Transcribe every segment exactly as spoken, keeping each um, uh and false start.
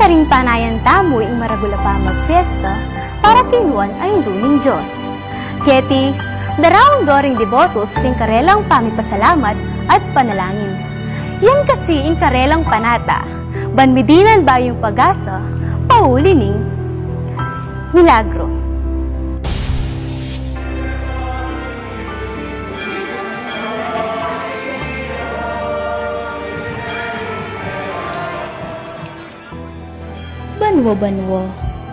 Karing panayan tamu ing maragul a pamagpiesta para king nuan a Indu ning Dios. Keti, daraun do ring debotos ding karelang pamipasalamat at panalangin. Yan kasi ing karelang panata, ban midinan bayung pag-asa, pauli ning milagro. Banua-banua,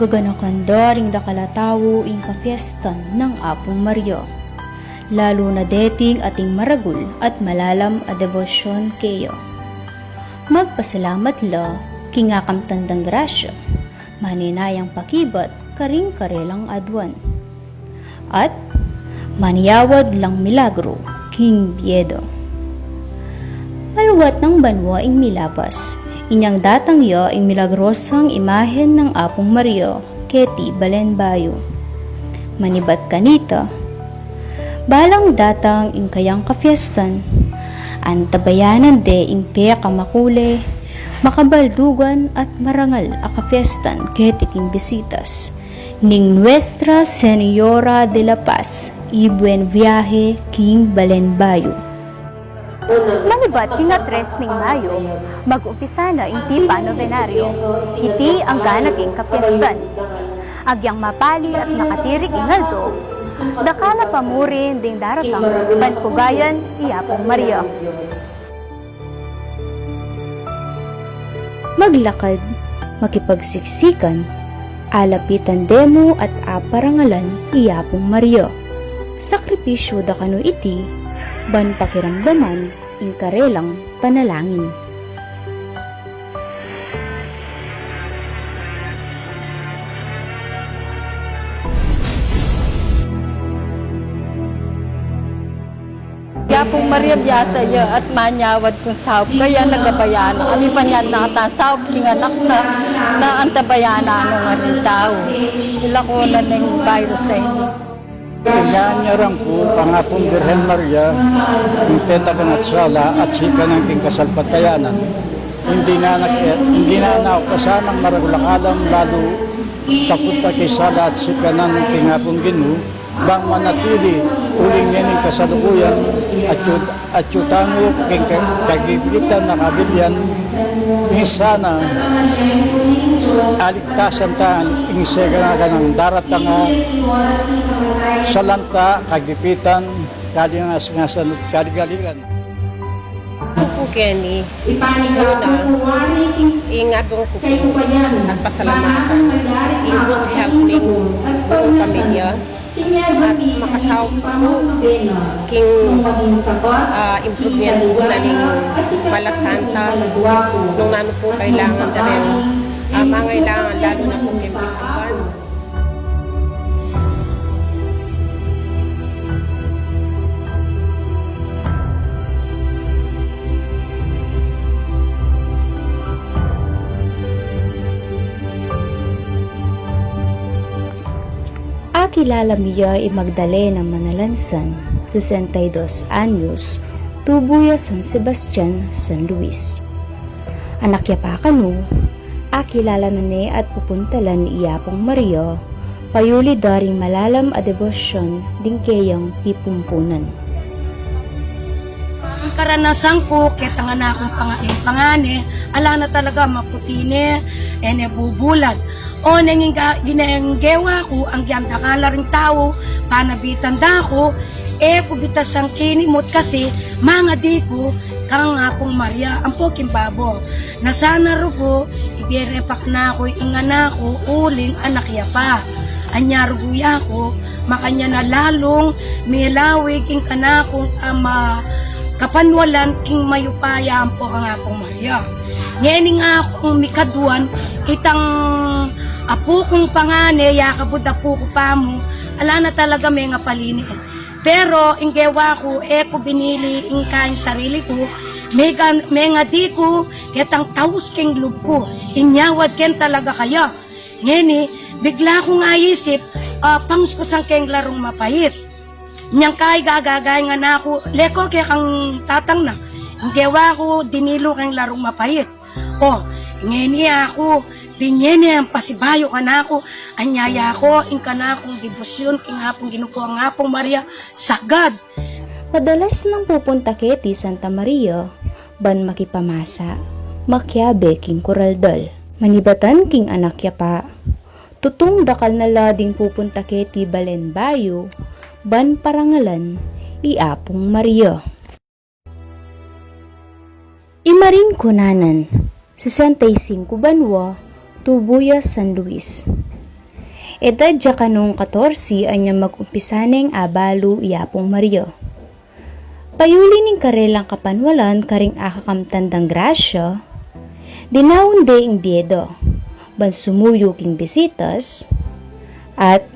gaganakan da ring dakal a tau ing kapiestan nang Apung Maria, lalu na deting ating maragul at malalam a debosyon keya. Magpasalamat la king akamtan dang grasya, maninayang pakibat karing karelang aduan. At manyawad lang milagro king bie da. Maluat nang banua ing milabas, inyang datang ya ing milagrosang imahen nang Apung Maria keti balen bayu. Manibat kanita, balang datang ing kayang kapiestan, antabayanan de ing pekamakule, makabaldugan at marangal a kapiestan keti king bisitas ning Nuestra Señora de la Paz y Buen Viaje king balen bayu. Manibat king a tres ning Mayo, mag-umpisa na ing tipa novenario. Iti angga na king kapiestan. Agyang mapali at makatirik ing aldo, dakal a pamurin ding daratang ban pugayan i Apung Maria. Maglakad, makipagsiksikan, alapitan de mu at aparangalan i Apung Maria. Sakripisyu da kanu iti, ban pakiramdaman ing karelang panalangin. I Apung Maria biasa ya at manyawad kung saup kaya nagabayan. Ami pa niyan nakatasaup king anak na, na antabayanan nung aring tau. Ila ko na ning virus sa ini. Inyanyarang ku kang Apung Birhen Maria, ing petakan at sala at sikanan king kasalpantayanan. Ing dinanak, ing dinanauk ka sanang maragul a kalam, lalu tapunta king sala at sikanan king Apung Ginu, bang manatili uling ngening kasalukuyan, at yu-, at yu tangu king ka-, kagipitan a kabilyan, ing sana aligtasan ta ing sekanan a daratang a salanta, kagipitan, kalingas-ngasan at kaligaligan. Ku pu keni, una, ing adwan ku pu at pasalamatan ing good health ning buung pamilya, at makasaup ku pu king, ah, improvement pu na ning malasanta nung nanu pu kailangan da ring, ah, mangailangan, lalu na pu king pisamban. Akilala mi ya i Magdalena Manalansan, sesenta y dos anyos, tubu ya San Sebastian, San Luis. Anak ya pa kanu, akilala na ne at pupuntalan i Apung Maria, payuli da ring malalam a debosyon ding keyang pipumpunan. Ing karanasan ku, ketang anakung panga-, ing pangane, ala na talaga, maputi ne, e ne bubulad. O neng ing ga-, gine-, ing gewa ku, agyang dakal a ring tau, panabitan da ku, e ku bitasang kinimut kasi, mangadi ku kang Apung Maria ampo king babo. Na sana rugu, ibie re pa kanaku ing anak ku, uling anak ya pa. Anya rugu ya ku, makanyan a lalung milawig ing kanakung, ah, kapanwalan king mayupaya ampo kang Apung Maria. Ngeni nga aku ing mikaduan, itang apu kung pangane, ya kabud apu ku pa mu, ala na talaga mengapali ne. Pero ing gewa ku, e ku binili ing kayang sarili ku, mega-, mengadi ku ketang taus king lub ku, inyawad ken talaga kaya. Ngeni, bigla kung aisip, ah, pangus ku sang keng larung mapait. Nyang kay gagaga ing anak ku, leko ke kang tatang na. Ing gewa ku, dinilu keng larung mapait. O, ngeni aku, Binie ne pasibayu kanaku, anyaya ku ing kanakung debosyon king Apung Ginu, king Apung Maria, sagad. Madalas nang pupunta keti Santa Maria, ban makipamasa, makiabe king kuraldal. Manibatan king anak ya pa, tutung dakal na la ding pupunta keti balen bayu, ban parangalan i Apung Maria. I Maring Cunanan, sesenta y cinco banua, tubu ya San Luis. Edad ya kanung katorse anyang mag-umpisa neng abalu i Apung Maria. Payuli ning karelang kapanwalan karing akakamtan dang grasya, dinaun de ing bie da, ban sumuyu king bisitas, at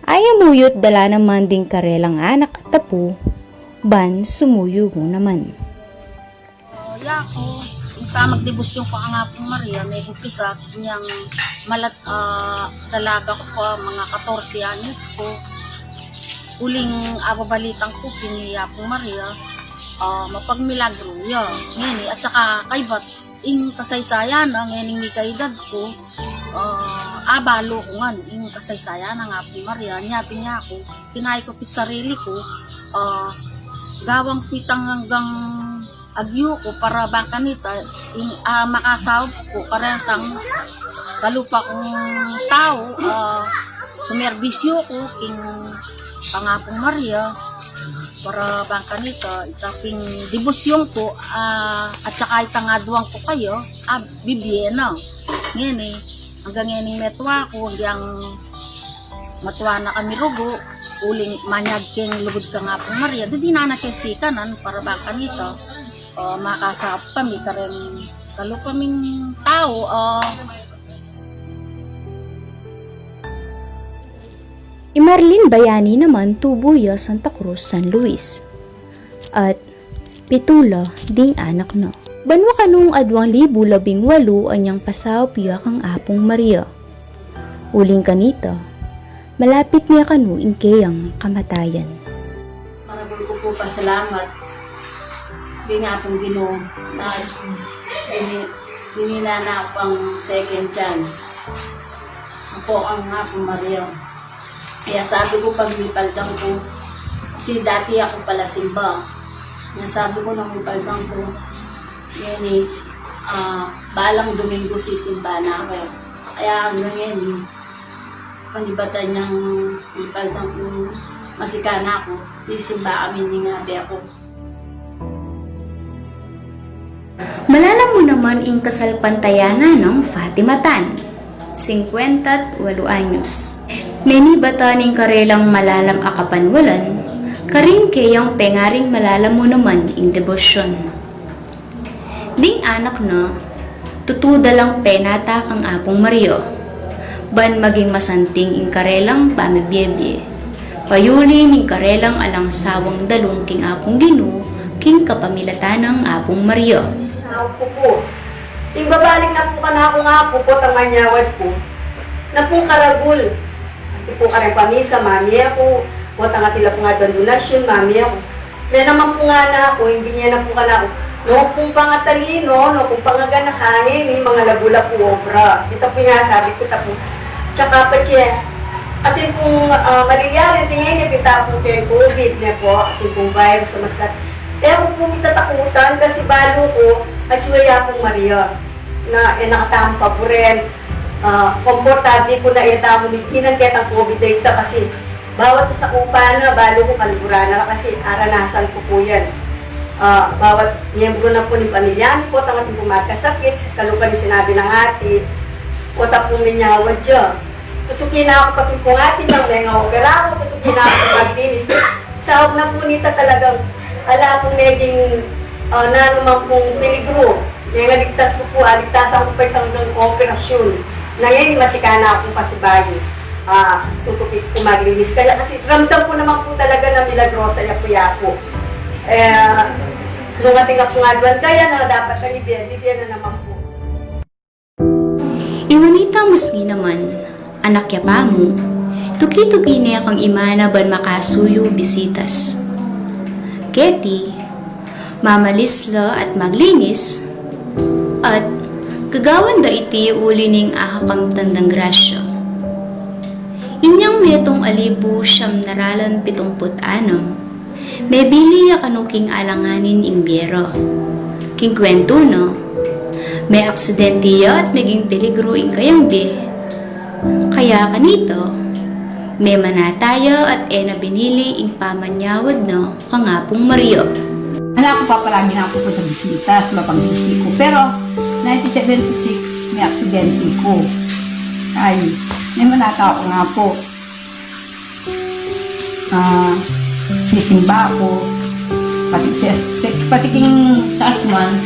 ayamuyu't dala naman ding karelang anak at apu, ban sumuyu mu naman. O, yaku, ing pamagdebosyon ku kang Apung Maria, megumpisa inyang malat-, ah, dalaga ku pa, mga katorse anyos ku. Uling ababalitan ku pin i Apung Maria, ah, mapagmilagru ya. Ngeni, at saka kaybat, ing kasaysayan na, ngening mika edad ku, ah, abalu ku ngan, ing kasaysayan nang Apung Maria, nya pin yaku, pinayi ku pin sarili ku, ah, gawang pitang anggang agyu ku para bang kanita, ing, ah, makasaup ku karentang kalupa kung tau, ah, sumerbisyu ku king kang Apung Maria, para bang kanita, ita pin debosyon ku, ah, at saka itang aduan ku kaya, ah, bibie na. Ngeni, anggang ngening metua ku, anggang matua na kami rugu, uling manyag keng lugud kang Apung Maria, didinan na ke sikanan, para bang kanita, o, makasaup kami kareng kalupa ming tau, o. I Marlene Bayani naman, tubu ya Santa Cruz, San Luis. At pitu la ding anak na. Banua kanung aduang libu labing walu anyang pasaup ya kang Apung Maria. Uling kanita, malapit ne kanu ing keyang kamatayan. Maragul ku pu pasalamat king Apung Ginu na bini-, binila na ku pang second chance. Apo ang Apung Maria. Kaya sabi ku, pag mipaldan ku, kasi dati aku pala simba. Kaya sabi ku, nung mipaldan ku, ngeni, ah, balang Domingo sisimba na aku. Kaya hanggang ngeni, panibatan yang mipaldan ku, masika na aku, sisimba kami ning abe ku. Malalam mu naman ing kasalpantayanan nang Fatima Tan, singkwenta't walu anyos. Menibatan ing karelang malalam a kapanwalan, karing keyang pengaring malalam mu naman ing debosyon. Ding anak na, tutu da lang penata kang Apung Maria. Ban maging masanting ing karelang pamibie-bie, payuli ning karelang alang sawang dalung king Apung Ginu, king kapamilatan nang Apung Maria. Apu pu. Ing babalik na pu kanaku nga pu, potang manyawad pu, na pung karagul. Ati pu kareng pamisa, mamie ku. Potang ati la pu nga donasyon, mamie ku. Mie naman pu ngana ku, ing binie na pu kanaku, no pung pangatalino, no pung pangaganakan, ini mangalabu la pu obra. Ita pu ing sabi ku, ita pu. Tsaka patse, atin pung, ah, maliliaran, tingin niya, pita pu keng covid ne pu, atin pung virus a masakit. E ku pu mitatakutan, kasi balu ku, atyu ya Apung Maria. Na, e na katamu pa pu rin, ah, komportable ku na e tamu mitinan ketang covid a ita kasi bawat sasakupan na, balu ku kaluguran na la kasi aranasan ku pu yan. Ah, bawat miyembro na pu ning pamilya mi, potang atin pung magkasakit, kalupa ning sinabi nang ati, pota pung minyawad ya. Tutuki na ku pati pung ati, nang menga-opera ku, tutuki na ku maglinis. Saup na pu nita talagang ala pung meging, ah, nanu man pung peligru. Mengaligtas ku pu, aligtasan ku pa itang operasyun. Na ngeni, masika na kung pasibayu. Ah, tutuki ku maglinis. Kaya kasi ramdam ku naman pu talaga na milagrosa ya pu, ya pu. E, nung atin nga pu nga aduan kaya na dapat na bibie, bibie na naman pu. I Juanita Musngi naman, anak ya pa mu, tuki-tuki ne kang ima na ban makasuyu bisitas. Keti, mamalis la at maglinis, at Gagawan da iti uli ning akakamtan dang grasya. Inyang metung alibu siam na ralan pitumput anam, mebili ya kanu king alanganin ing bie ra. King kwentu na, meaksidente ya at meging peligru ing kayang bie. Kaya kanita, memanataya at e na binili ing pamanyawad na kang Apung Maria. Ala ku pa, palagi na ku pupunta bisita sa mapagbisi ku. Pero nineteen seventy-six, meaksidente ku. Ay, memanataya ku kang Apu. Ah, sisimba ku. Pati, se, se, pati king sasman,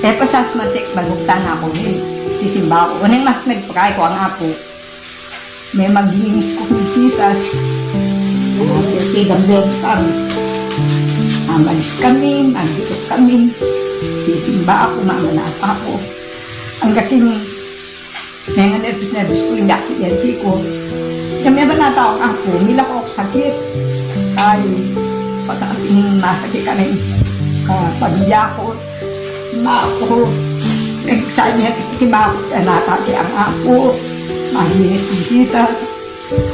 e pa sasman, sex, baluktan na ku, e. Sisimba ku. Oneng mas megpakay ku kang Apu. Memaglinis ku king bisitas. Mamalis kami, magdikit kami. Sisimba ku, mamanataya ku. Angga king menganerbyos-nerbyos ku ing aksidente ku. Inyang memanataya ku kang Apu, mila ku sakit. Ay, pati masakit kami. Ah, pamilya ku. Maku, nagsabi niya si Kiti Maku, kanata ti ang Apu, maglinis bisitas.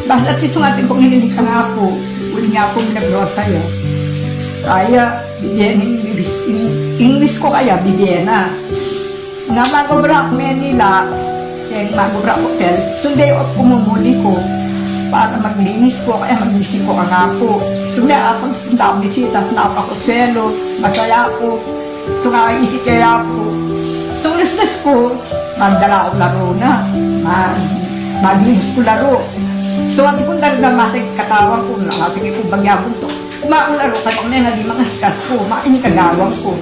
Basta ti sungatin kung ilinis ang Apu, uli niya aku minaglosa ya. Kaya, bibie na ing, ing, ing wish ku kaya, bibie na. Nga magobra ku Manila, ing magobra ku hotel, Sunday off ku mumuli ku, para maglinis ku, kaya maglinis ku kang Apu. Sunday aku, punta ku bisitas, napakasuelo, masaya ku. Sungay iti kaya ku, sunglislis ku, magdala ku laro na, mag-, maglinis ku laro. So, anti ku na rin na masakit katawan ku, na masakit ku bagya ku to. Kumain laro, kaya kung may nga di mangaskas ku, main kagawang ku.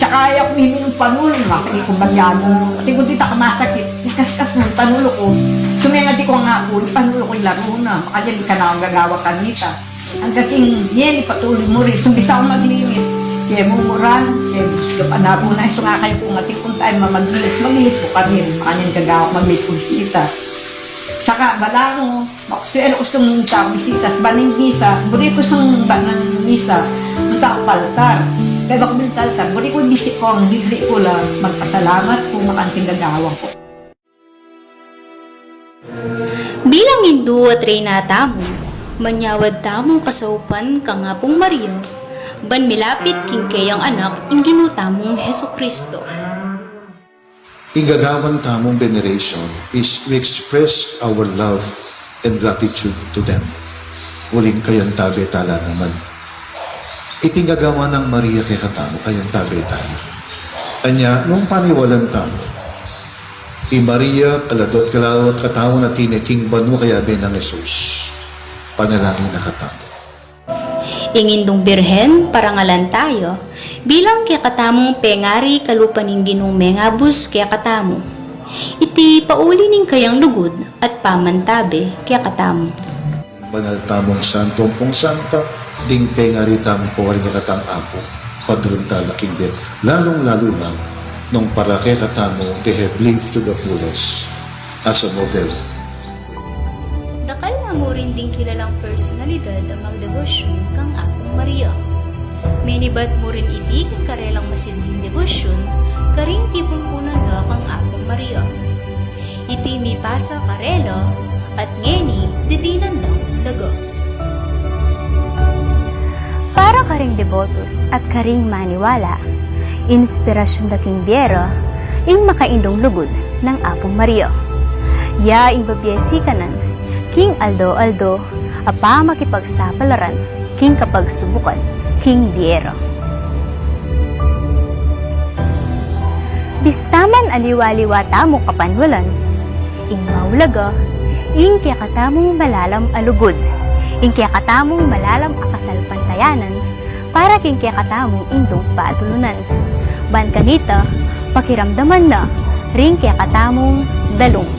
Tsaka ya ku minum panulu, masakit ku bagya ku. Anti ku di ta ka masakit, ikaskas mu panulu ku. Sumengati ku nga ku, panulu ku laro na, makanya di ka na gagawa kanita. Angga king ngeni patuloy mu rin, sumbisa ku maglinis. Kaya mu muran, kaya busga pa na po na, isu nga kayu kung atin kung tayo mamaglinis, maglinis ku pa rin, makanyan gagawa, maglinis ku bisita. Tsaka, balangu, makuswelo ku sung munta bisitas, baning misa, buri ku sung banang misa, munta ku paltar. Kaya baku bil paltar, buri ku bisi ku ang diri ku la, magpasalamat ku, makanyan gagawa ku. Bilang indu at reyna tamu, manyawad tamung kasaupan kang Apung Maria, ban milapit king keyang anak ing Ginu tamung Jesucristo. Ing gagawan tamung veneration is we express our love and gratitude to them. Uling kayantabe tala naman. Iting gagawan nang Maria kekatamu, kayantabe taya. Anya, nung paniwalan tamu, i Maria, kaladot kalawat katamu na tine king banua kayabe nang Jesus. Panalangin na katamu. Ing Indung Birhen, parangalan taya, bilang kekatamung pengari kalupa ning Ginung mengabus kekatamu. Iti pauli ning kayang lugud at pamantabe kekatamu. Banal tamung santo, Ampong Santa, ding pengari tamung pawaring kekatang Apu, padulun tala king bie, lalung-lalu na nung para kekatamu, they have lived to the fullest as a model. Dakal na mu rin ding kilalang personalidad a magdebosyun kang Apung Maria. Menibat mu rin iti king karelang masidling debosyun karing pipumpunan da kang Apung Maria. Iti mipasa karela at ngeni didinan dang laga. Para karing debotos at karing maniwala, inspirasyun da king bie ra ing makaindung lugud nang Apung Maria. Ya ing babie sikanan king aldo-aldo a pamakipagsapalaran king kapagsubukan king bie ra. Bista man aliwa-liwa tamu kapanwalan, ing maulaga, ing kekatamung malalam a lugud, ing kekatamung malalam a kasalpantayanan, para king kekatamung indung patulunan. Ban kanita, pakiramdaman na ring kekatamung dalung.